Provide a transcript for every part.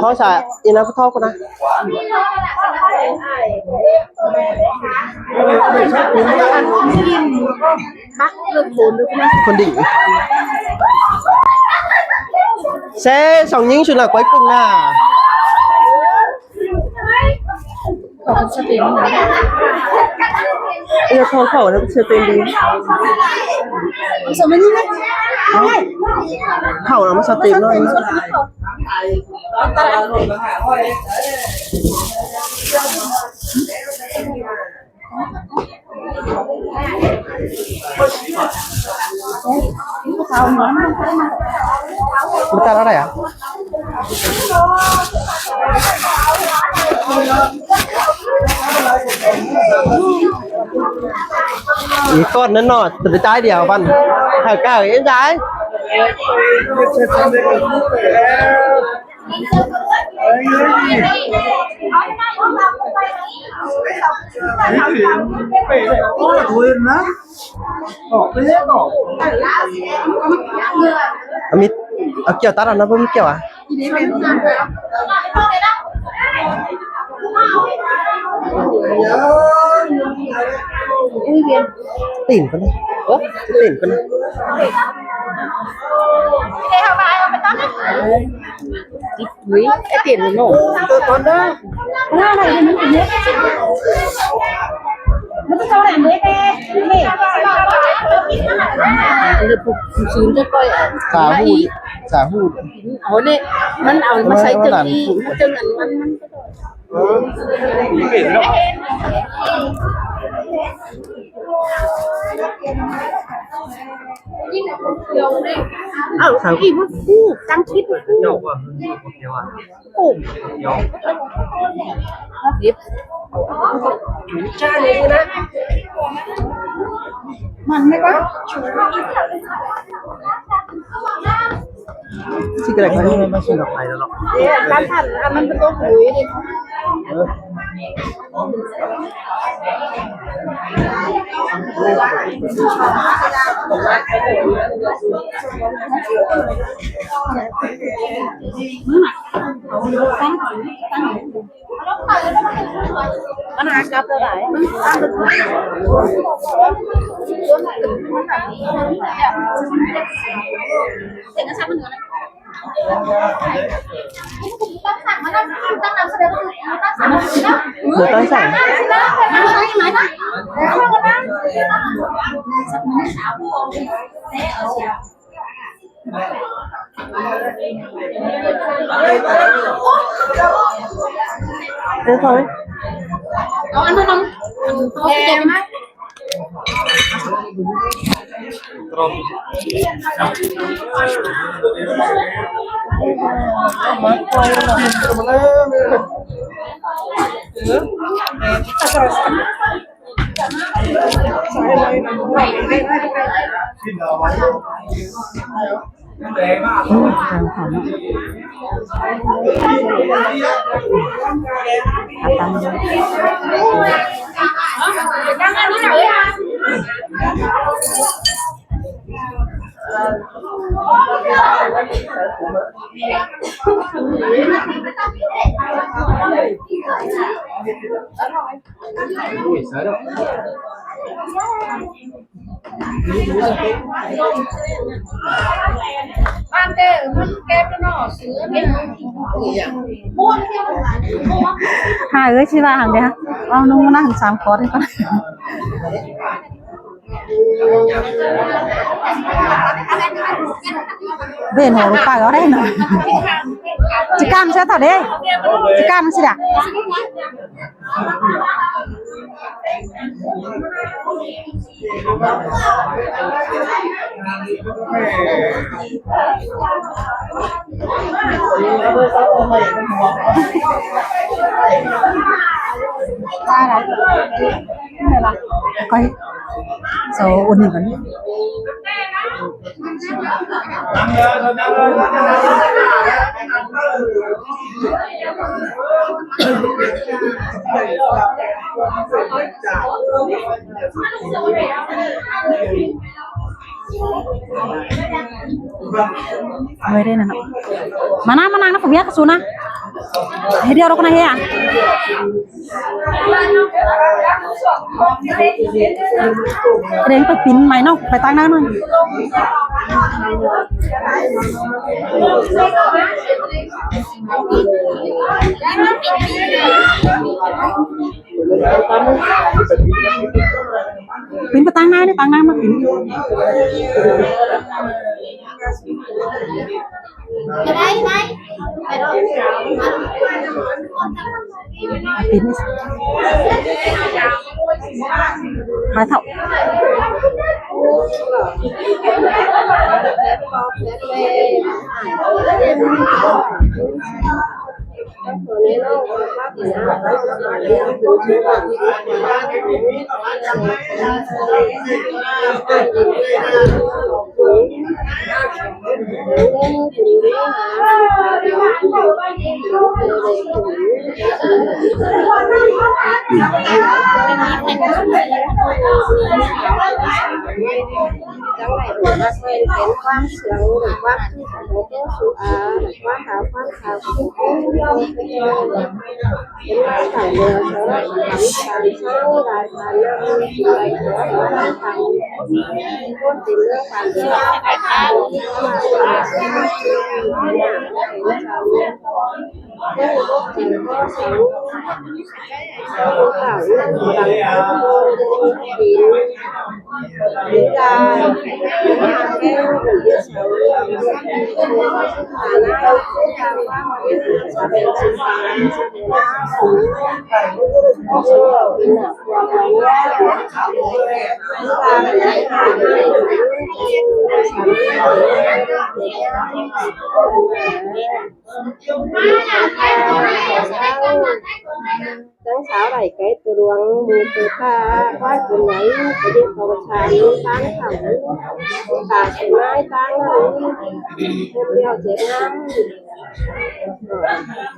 ເຮົາສາອີນາຜູ້ເຖົ້າພຸ້ນນະ ຄົນດີ ແຊສອງຍິງຊຸນລະກວຍປຸງນາ. ເອີ ເຂົາ ເຂົາ ເຂົານະ ສະເຕັມດີ ເຂົານະ ມາສະເຕັມໜ້ອຍ. ອີກກ້ອນນັ້ນເນາະ ຕົວຈາຍດຽວມັນ ຫາກາວເອັນຈາຍ. ເອົາມີດ ເອົາກ້ຽວຕັດເອົານະ ບໍ່ມີກ້ຽວອະ. ຕີນເພິ່ນນະ ຕີນເພິ່ນນະ. ສາຫູດ ສາຫູດ ເອົານີ້ ມັນເອົາມາໃສ່ເຖິງນີ້ ເຖິງອັນມັນ ມັນ ເອົາ ສາຫູດ ອີກ ກູ ກາງຄິດ ກູ ກູ ມັນໄດ້ປະ? ຊິກະໄດ້ ມັນຊິດອກໄປແລ້ວເນາະ ການທັນ ອັນນັ້ນເປັນຕົວຫຸຍເດ້. ມັນຫາກັບເທົ່າໃດ? ເຫຼືອຕັ້ງສາມ. ເອີ ເອົາອັນນັ້ນ ເອົາແກມາ. ໂອ້ຍ ການເຜົາເນາະ ອາຕາມ ຫາເອີຍ ຊິວ່າຫາງໃດ ເອົາໜຸ່ງມານັ່ງສາມຄອນກ່ອນ. ເບນຫົວລົງປາກເອົາໄດ້ເນາະ ຈະກ້ານເຊື່ອເທົ່າເດ້ ຈະກ້ານມັນຊິດາ. ໄດ້ລະ ໄດ້ລະ ຂ້ອຍ ໂຊອຸ່ນນີ້ກ່ອນ. ເມື່ອຍເດ້ນັ້ນເນາະ. ມານະ ມານັ່ງນະ ຜູ້ເມຍກະສູນນະ ເຮັດດຽວດອກນະເຮຍ. ເກງໄປປິ່ນໃໝ່ເນາະ ໄປຕາງໜ້າໜ້ອຍ. ປິ່ນໄປຕາງໜ້າເດ້ ຕາງໜ້າມາປິ່ນ. ມາເຖົ້າ. ຈັ່ງໃດກໍວ່າເປັນ ເປັນຄວາມເຊື່ອ ຫຼື ຄວາມຄິດຂອງຕົວສຸອາ ຄວາມຂາວ ຄວາມຂາວ ເປັນລາຍການເມືອງ ເປັນລາຍການເມືອງ ເປັນເລື່ອງການເມືອງ ເຈົ້າສາວໄດ້ໄກຕົວຫຼວງ ໝູ່ໂຕຂ້າຄວາຍຄົນໃດ ໄປເຮັດເຂົ້າສານຕານເຂົ້າ ຕາກເປັນນາຍຕາງນັ້ນ ຄົນດຽວເຈັດງາມ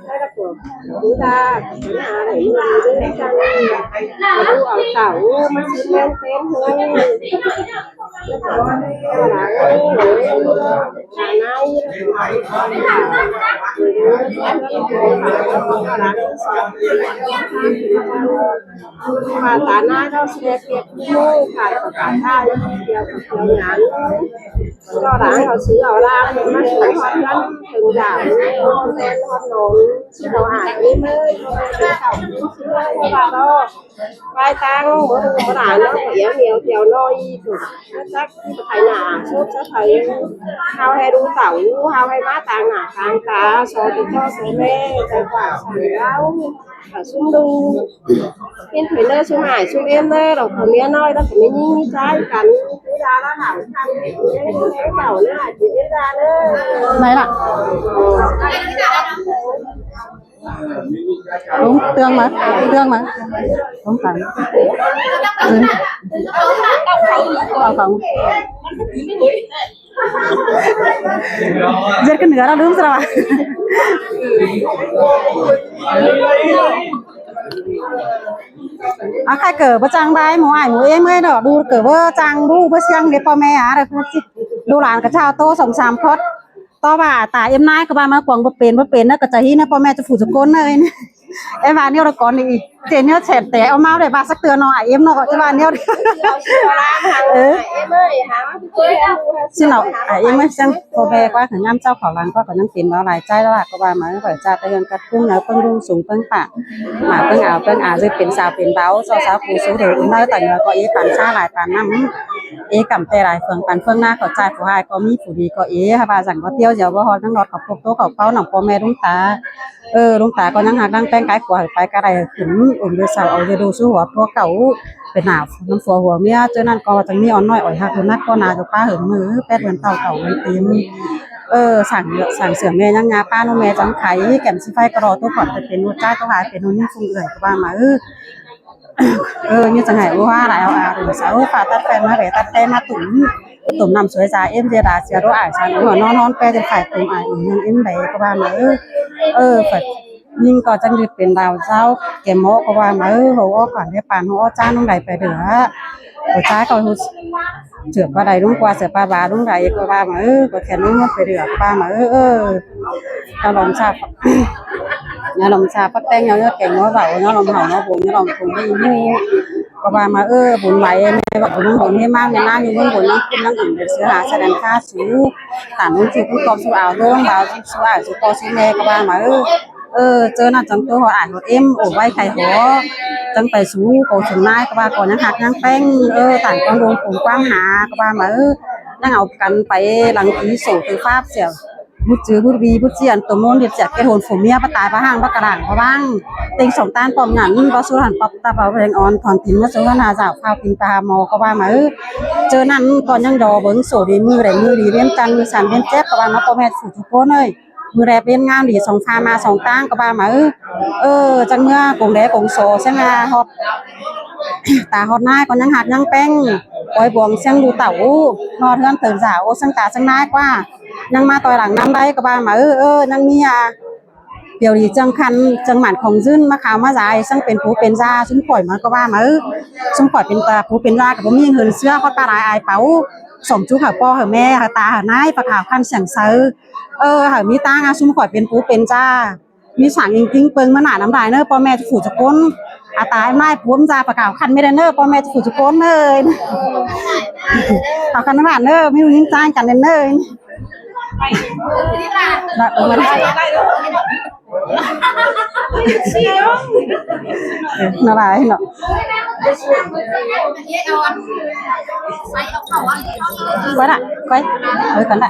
ແລ້ວກໍຜູ້ຕາຫາໄດ້ເງິນເດືອນຈັນ ກໍດູເອົາເຂົ້າມາຊິແມ່ນເຕັມເຮືອນ. ວ່າຕາໜ້າເຮົາຊິໄດ້ເປັນໝູ່ຂາຍປະກາດຂາຍ ດຽວກັບດຽວງານ ກໍລາງເຮົາຊື້ເອົາລາງມາສູ່ຮອດເຮືອນເຖິງດາວ ຮອດແມ່ນຮອດນ້ອງ ຊິເອົາອາຍເອີຍ ເອົາໄປເຂົ້າ ເອົາໄປເຂົ້າ ໄປຕາງບໍ່ຮູ້ບໍ່ຫຼານເນາະ ອຽວໜຽວແຖວນ້ອຍ ຈັກໄປໄຖນາ ໂຊກສະໄຖ ເຮົາໃຫ້ດູເຕົາ ເຮົາໃຫ້ມາຕາງໜ້າຕາງຕາ ຊອຍຕິດຕໍ່ຊອຍແມ່ ຈັກວ່າສັນເວົ້າ ກະຊຸມດູ ເຫັນເພິ່ນເດີ ຊຸມອ້າຍຊຸມເອັມເດີ ດອກຜົວເມຍນ້ອຍ ແລ້ວກໍມີຍິງມີຊາຍກັນ ເວລາລະຫາງຄັນ ເຮັດເຕົາເດີ ອ້າຍເອັມເດີ ໄດ້ລະ. ລົງເຕືອງມາ ເຕືອງມາ ລົງກັນ ເອົາເຂົ້າ ເຈັດຂຶ້ນເໜືອແລ້ວ ລືມຊະລະວ່າ ອາ ໃຄເກີບໍ່ຈ້າງບາຍ ໝູ່ອ້າຍໝູ່ເອັມເອີຍເນາະ ດູເກີບໍ່ຈ້າງ ດູບໍ່ຊ່ຽງເດ້ ພໍ່ແມ່ອາ ດູຫຼານກະເຈົ້າໂຕສອງສາມຄົນ. ຕໍ່ວ່າຕາເອັມນາຍກໍວ່າມາກວງບໍ່ເປັນ ບໍ່ເປັນນະ ກໍຈະຮີນະ ພໍ່ແມ່ຈະຟູຈະກົນນະ ເອີຍ ເອັມວ່າແນວໃດກ່ອນນີ້ ເຈນແນວແສນແຕກ ເອົາມາໄດ້ວ່າສັກເທື່ອເນາະ ອ້າຍເອັມເນາະ ຈະວ່າແນວໃດ ເອີ ຊິເນາະ ອ້າຍເອັມເອີຍ ຈັ່ງພໍ່ແມ່ກວ່າ ຍາມເຈົ້າເຂົ້າຫຼັງກໍຍັງເປັນເວົ້າຫຼາຍໃຈລະວ່າ ກໍວ່າມາເອີຍ ເປີດຈາກເລື່ອງກັດກຸ້ງເນາະ ເບິ່ງລຸງສູງເບິ່ງປາ ໝາກເບິ່ງອາວເບິ່ງອາ ຫຼືເປັນສາວເປັນເບົາ ຊໍສາວຜູ້ສູເດີ ອຸນເນີຕາເໜືອກໍເອ ປານຊາຫຼາຍປານນ້ຳ ເອກຳແຕ່ຫຼາຍເຟືອງປັນເຟືອງໜ້າ ເຂົ້າໃຈຜູ້ຮ້າຍກໍມີ ຜູ້ດີກໍເອ ຫາວ່າສັງບໍ່ຕຽວ ດຽວບໍ່ຮອດ ຍັງລອດເຂົ້າພົບໂຕເຂົ້າເປົ້າ ນ້ອງພໍ່ແມ່ລຸງຕາ ເອີ ລຸງຕາກໍຍັງຮັກດັງແປ້ງກາຍ ຜົວໃຫ້ໄປກໍໄດ້ຂຶ້ນ ອຸມຢູ່ເຊົາເອົາຢູ່ດູສູ່ຫົວຜົວເກົ່າ ເປັນໜ້ານຳຜົວຫົວເມຍ ເຈົ້ານັ້ນກໍວ່າຈັ່ງມີອ່ອນນ້ອຍ ອ່ອຍຮັກຢູ່ນັກກໍໜາຢູ່ປ້າເຫິງມື ແປດເດືອນເຕົ້າເຕົ້າເງິນຕີມ ເອີ ສ້າງ ສ້າງເຊື່ອແມ່ຍັງຍາປ້ານ້ອງແມ່ຈັງໄຂ ແກ້ມຊິໄຟກໍລໍໂຕຂອດໄປເປັນຫົວໃຈ ໂຕຫາຍເປັນຫົວຍິງຊຸງເອື້ອຍກໍວ່າມາ ເອີ ເອີ ມີຈັ່ງໃຫ້ ໂອ້ ວ່າຫຼາຍ ເອົາອາລົມສາ ໂອ້ ຟ້າຕັດແຟນມາແຫຼະ ຕັດແຟນມາຕຸ່ມ ຕຸ່ມນ້ຳສວຍສາ ເອັມເຈດາ ເສຍໂດອາຍສາ ຫົວນອນ ນອນແປເປັນຝ່າຍຕຸ່ມອາຍ ອີ່ຫຍັງເອັມໃດກໍວ່າມາ ເອີ ເອີ ຝ່າຍຍິງກໍຈັ່ງຢູ່ເປັນດາວເຈົ້າ ແກ່ເໝາະກໍວ່າມາ ເອີ ເຮົາອອກກ່ອນເດ້ ປານເຮົາອອກຈ້ານນ້ອງໃດໄປເດີ ຜູ້ຊາຍກໍເສືອປາໄດ ລຸງກວ່າເສືອປາບາ ລຸງໄດ ກໍວ່າມາ ເອີ ກໍແຂນລຸງມັນໄປເດືອກ ວ່າມາ ເອີ ເອີ ຍາຫຼອມຊາ ຍາຫຼອມຊາ ປັກແຕງ ຍາເລືອດ ແກງງົວເບົາ ຍາຫຼອມເຫົາ ຍາບົງ ຍາຫຼອມຄົງ ຍາອີ່ຫູ ກໍວ່າມາ ເອີ ບຸນໄວ ແມ່ວ່າບຸນ ບຸນເຮມາກ ແມ່ນາງຢູ່ເມືອງບົນ ນາງຄຸນ ນາງອຶ່ງ ເສືອຫາສະແດນຄາສູ ຕາມລຸງຊື່ ຄຸນກອບສູ່ອາວ ເດີນບ່າວສູ່ອາວ ສູ່ພໍ່ສູ່ແມ່ ກໍວ່າມາ ເອີ ເຈີນັ້ນຈັ່ງໂຕ ອາຍຫົດເອັມ ໂອໄວ້ໄຂ່ຫໍ ຈັ່ງໄປສູ່ໂກຊຸນນາຍ ກໍວ່າກໍຍັງຮັກຍັງແປ້ງ ເອີ ຕ່າງກອງດົງປຸງກວ້າງຫາ ກໍວ່າມາ ເອີ ຍັງເອົາກັນໄປຫຼັງຜີໂສໄປຟາບເສຍ ບຸດຈື່ບຸດວີບຸດເສຍ ອັນໂຕໂມນເຮັດເສຍ ແກ່ໂຫນຜົວເມຍ ປະຕາຍປະຫາງ ປະກະດາງປະຫວ່າງ ເຕັງສອງຕ້ານປ້ອມຫຍັນ ບໍ່ສູ້ຫັນປັບຕາເປົ່າແຮງອ່ອນ ຖອນຕີນມາສູ່ໜ້າສາວ ພາຕີນໄປຫາໝໍ ກໍວ່າມາ ເອີ ເຈີນັ້ນກ່ອນຍັງດໍເບິ່ງໂສດີ ມື້ໃດມື້ດີ ເວັນຈັນ ມື້ສັນ ເວັນແຈບ ກໍວ່າມາ ພໍ່ແມ່ສູ່ທຸກຄົນເອີຍ ມື້ແລເປັນງານດີ ສອງຟ້າມາສອງຕ່າງ ກໍວ່າມາ ເອີ ເອີ ຈັກເມືອກົງແດກົງໂສ ສະຫງ່າຮອດຕາຮອດນາຍ ກໍຍັງຮັກຍັງແປ້ງ ປ່ອຍບວງສຽງດູເຕົ້າ ຮອດເຮືອນເຕີນສາວ ໂອ ສັງຕາສັງນາຍກວ່າ ຍັງມາຕ່ອຍຫຼັງນຳໄດ້ ກໍວ່າມາ ເອີ ເອີ ຍັງມີອາ ປຽວດີເຈີງຄັນ ເຈີງໝານຂອງຍືນ ມາຂາວມາຢາຍ ສັງເປັນປູເປັນຢາ ຊຸມຂ້ອຍມາ ກໍວ່າມາ ເອີ ຊຸມຂ້ອຍເປັນຕາປູເປັນຢາ ກໍບໍ່ມີເງິນເສືອ ຮອດປາລາຍອາຍເປົາ ສອມຈຸກຫາພໍ່ຫາແມ່ ຫາຕາຫານາຍ ປະຂາວຄັນສຽງໃສ ເອີ ໃຫ້ມີຕາງາ ຊຸມຂ້ອຍເປັນປູເປັນຢາ ມີສາງອິງຕິງເປິງມາໜ້ານຳໄດ້ເນີ ພໍ່ແມ່ທຸກຜູ້ທຸກຄົນ ອາຕາຍມາຍປວມຢາປະຂາວຄັນແມ່ເດີ ພໍ່ແມ່ທຸກຜູ້ທຸກຄົນເອີຍ ເອົາຄັນນັ້ນເດີ ມີຍິງຈ້າງກັນເດີ ນາລາຍເນາະ ໄປລະ ໄປ ເອີ ກັນລະ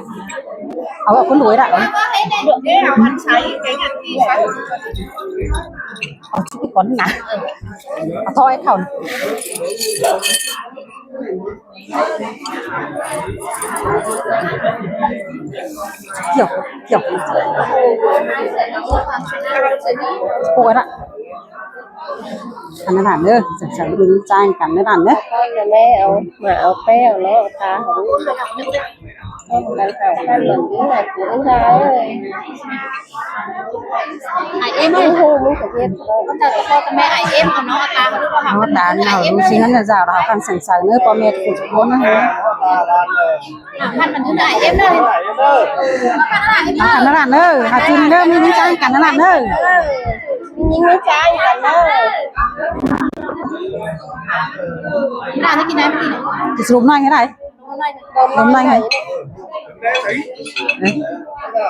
ເອົາຄົນລວຍລະ ເອົາຊຸກກ່ອນນະ ເອົາຖ້ອຍເຂົ້າ ກ່ຽວ ກ່ຽວ ໂອ້ຍລະ ອັນນັ້ນເດີ ຈັ່ງຊັ້ນເບິ່ງຈ່າຍກັນເດີນັ້ນເດີ ແມ່ເອົາ ມາເອົາແປ້ວເນາະ ຕາ ໄອເອັມ ໂອ້ໂຫ ມຶງກະເຮັດເນາະ ເຈົ້າກະພໍ່ກະແມ່ໄອເອັມເອົາເນາະ ຕາເຮົາ ເຮົາຕາເຮົາ ລູກຊິງຫັ້ນນະເຈົ້າ ເຮົາຄັນສັງສາເນີ ພໍ່ແມ່ທຸກຄົນນະ ຄັນມັນຄືໄອເອັມເດີ ຄັນນັ້ນເດີ ຫາຈິງເດີ ມີຍິງຈ້າງກັນນັ້ນເດີ ມີຍິງມີຈ້າງກັນເດີ ກິນໄດ້ ກິນໄດ້ ສະຫຼຸບໜ້ອຍໃຫ້ໄດ້. ລົມແຮງ ເອີ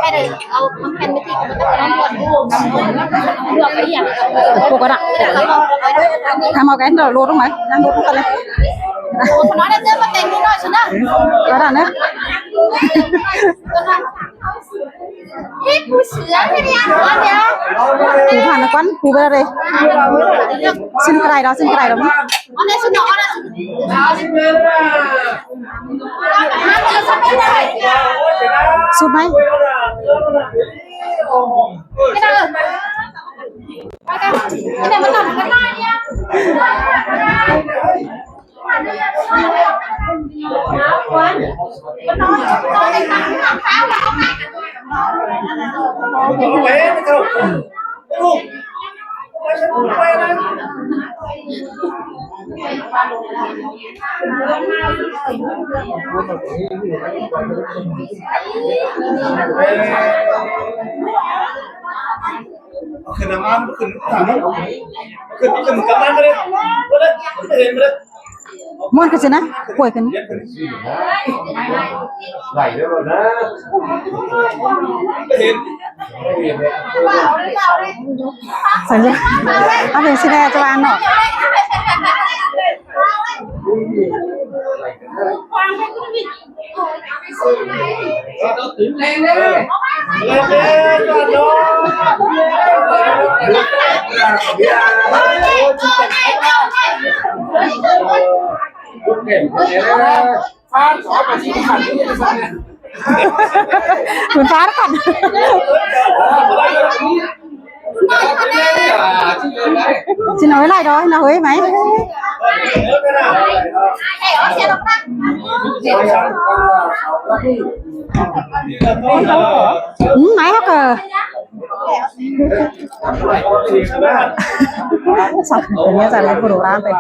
ໄປເລີຍ ເອົາແຜ່ນໄປຕິດ ເລືອກໄປອີ່ຫຍັງ ປົກກະດະ ທຳເອົາແກນໂດດລົງໄປ ນັ່ງລົດກັນເລີຍ ໂອ້ ນອນໄດ້ເຈີມາແຕ່ງນິດໜ້ອຍຊະເນາະ ກະດະເນາະ ເຮັດຜູ້ເສືອ ເຮັດອີ່ຫຍັງ ເອີ ເດີ ປູຜ່ານກ່ອນ ປູໄປແລ້ວເດ້ ຊິນກະໄດດອກ ຊິນກະໄດດອກ ສຸດໄໝ? ຂຶ້ນນຳມາ ຂຶ້ນ ຂຶ້ນ ຂຶ້ນກັບບ້ານມາເລີຍ ບໍ່ໄດ້ ບໍ່ເຫັນ ບໍ່ໄດ້ ມ່ວນຄືຊິນະ ປ່ວຍຂຶ້ນ ໄຫຼເດີນະ ເອົາເປັນຊິແດ່ຈະວ່າເນາະ. ເປັນຟ້ານະຄັນ ຊິເອົາໄວ້ຫຼາຍດອກນະເຮີ້ຍໄໝ ອືມ ໄໝເຮົາກະ ສັບເປັນເນຍ ຈາກເປັນຜູ້ໂບລານເປັນ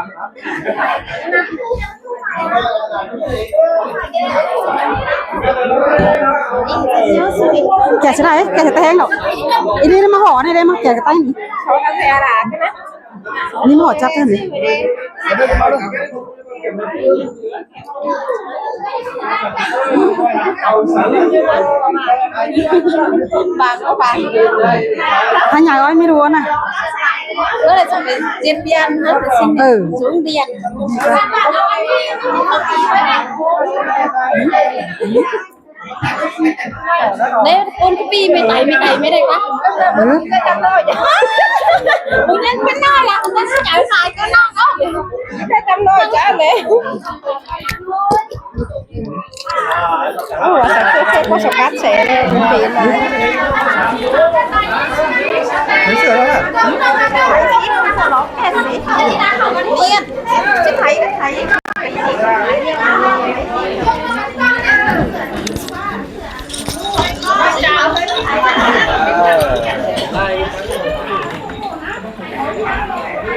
ແກະຊະໄດ້ ແກະຊະແຕ່ແຮງດອກ. ອີນີ້ມາຫໍນີ້ໄດ້ ມາແກະກະໄຕ້ນີ້. ນີ້ມາຫໍຈັບແທ້ນີ້. ບາງກໍບາງ. ຖ້າຍາຍອ້ອຍໄມ່ຮູ້ນະ. ກໍເລີຍຈະເປັນເຈັດເດືອນນະ. ເອີ ສອງເດືອນ. ເດ້ ຄົນປີໄມ່ໄຕ ໄມ່ໄຕ ໄມ່ໄດ້ກະ ເອີ ມຶງຍັງເປັນໜ້າລະ ມຶງຍັງຊິໃຫຍ່ຫຼາຍກວ່ານ້ອງເນາະ. ໄດ້ຈຳນ້ອຍຈ້າເລີຍ. ໂອ້ ວ່າຊັ້ນ ຄື ຄືບໍ່ສະກັດແສເດ້ ເປັນປີນະ. ເສື້ອລະ ລຽນ ຊິໄຖ ໄຖ.